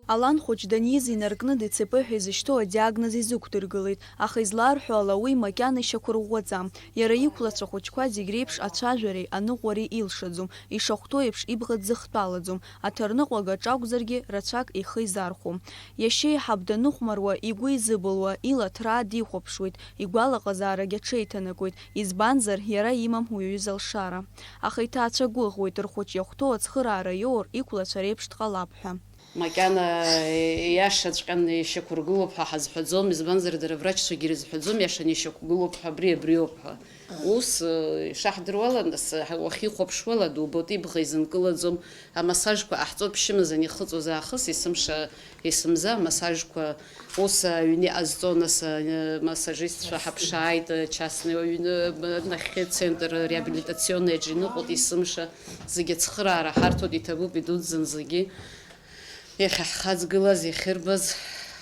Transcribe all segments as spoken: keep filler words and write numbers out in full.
Алан хәыҷ даниз инаркны ДЦП ҳәа изышьҭоу адиагноз изықәдыргылеит, аха изларҳәо ала уи макьана ишьақәырӷәӷәаӡам. Иара иқәлацәа хәыҷқәа зегь реиԥш ацәажәареи аныҟәареи илшаӡом, ишахәҭоу еиԥш ибӷа дзыхтәалаӡом, аҭарныҟәага аҿакәзаргьы рацәак ихы изархәом. Иашьеиҳаб даныхәмаруа, игәы изыбылуа, ила ҭраа дихәаԥшуеит, игәалаҟазаарагь аҽеиҭанакуеит, избанзар, иара имам уи аҩыза алшара. Аха иҭаацәа гәыӷуеит, рхәыҷ иахәҭоу ацхыраара иоур, иқәлацәа реиԥш дҟалап ҳәа. Макьана иашаҵәҟьаны ишьақәыргылоуп ҳәа ҳазҳәаӡом, избанзар, дара аврачцәагьы ирызҳәаӡом, иашаны ишьақәгылоуп ҳәа, абри абриоуп ҳәа. Ус, э, ишаҳдыруала, нас, ҳа-, уахьихәаԥшуала, дубоит, ибӷа изынкылаӡом, амассажқәа ҟаҳҵоит, ԥшьымазан ихыҵуаз аахыс, есымша, есымза амассажқәа ус аҩны иҟазҵо, нас, э, массажистцәа ҳаԥшааит, э, частный аҩны, э, нахьхьи центр реабилитационный аҿы иныҟәоит, есымша, зегьы ацхыраара ҳарҭоит, иҭабуп, идуӡӡан зегьы. Иахьа ҳхаҵгылаз, иахьырбаз,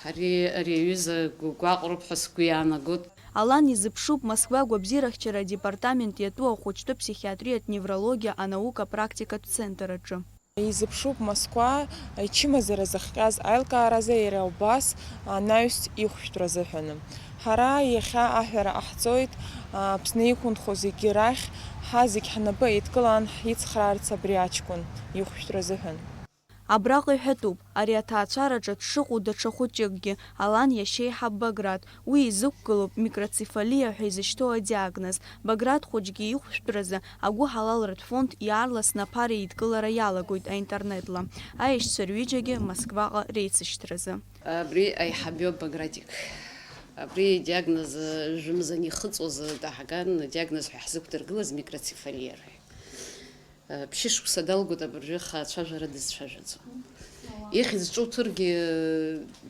ари, ари аҩыза гәаҟроуп ҳәа сгәы иаанагоит. Алан изыԥшуп Москва агәабзиарахьчара адепартамент иатәу ахәыҷтәы ԥсихиатриатә неврологиа анаука практикатә центр аҿы. Изыԥшуп Москва ичымазара зыхҟьаз аилкааразы иара убас анаҩс ихәшәтәра азыҳәаны. Ҳара иахьа аҳәара ҟаҳҵоит, Аԥсны иқәынхо зегьы рахь ҳа зегь ҳнапы еидкылан ҳицхраарц абри аҷкәын ихәшәтәра азыҳәан. Абраҟа иҳәатәуп, ари аҭаацәараҿы дшыҟоу даҽа хәыҷыкгьы, Алан иашьеиҳаб Баграт, уи изықәгылоуп микроцефалиа ҳәа изышьҭоу адиагноз. Баграт хәыҷгьы ихәшәтәразы агәыҳалалратә фонд иаарласны аԥара еидкылара иалагоит аинтернетла, аешьцәа рҩыџьагьы Москваҟа реицышьҭразы. Абри аиҳаб иоуп Багратик. Абри диагноз, э, жәымзан ихыҵуаз, э, даҳган, диагноз ҳәа ҳзықәдыргылаз микроцефалиа рҳәеит. Ԥшьышықәса далгоит абыржәы, аха ацәажәара дызцәажәаӡом. Ихьӡ ҿуҭыргьы,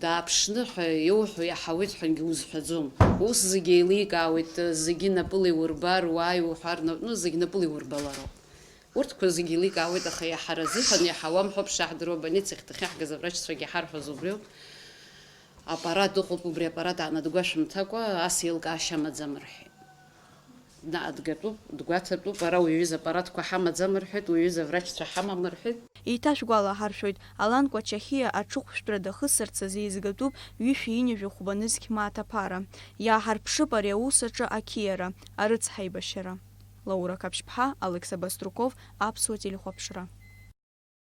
дааԥшны ҳәа иоуҳәо иаҳауеит ҳәагьы узҳәаӡом. Ус зегьы еиликаауеит, зегьы напыла иурбар, уааи уҳәар, на-, ну, зегь напыла иурбалароуп. Урҭқәа зегьы еиликаауеит, аха иаҳаразы ҳәа иаҳауам ҳәа ԥшаҳдыруа, больницахь дахьаҳгаз аврачцәагьы иҳарҳәоз убриоуп. Аппарат ыҟоуп, убри аппарат аанадгәа шәымҭакәа, ас еилкаашьа амаӡам рҳәеит. Днаадгатәуп, дгәаҭатәуп, ара уи аҩыза аппаратқәа ҳамаӡам рҳәеит, уи аҩыза аврачцәа ҳамам рҳәеит. Еиҭашәгәалаҳаршәоит, Алан Кәачахиа аҽыхәшәтәра дахысырц азы еизгатәуп ҩышәи ҩынҩажәи хәба нызқь мааҭ аԥара. Иааҳарԥшып ари аус аҿы ақьиара, арыцҳаибашьара. Лаура Қаԥшьԥҳа, Алекса Баструков, Аԥсуа телехәаԥшра.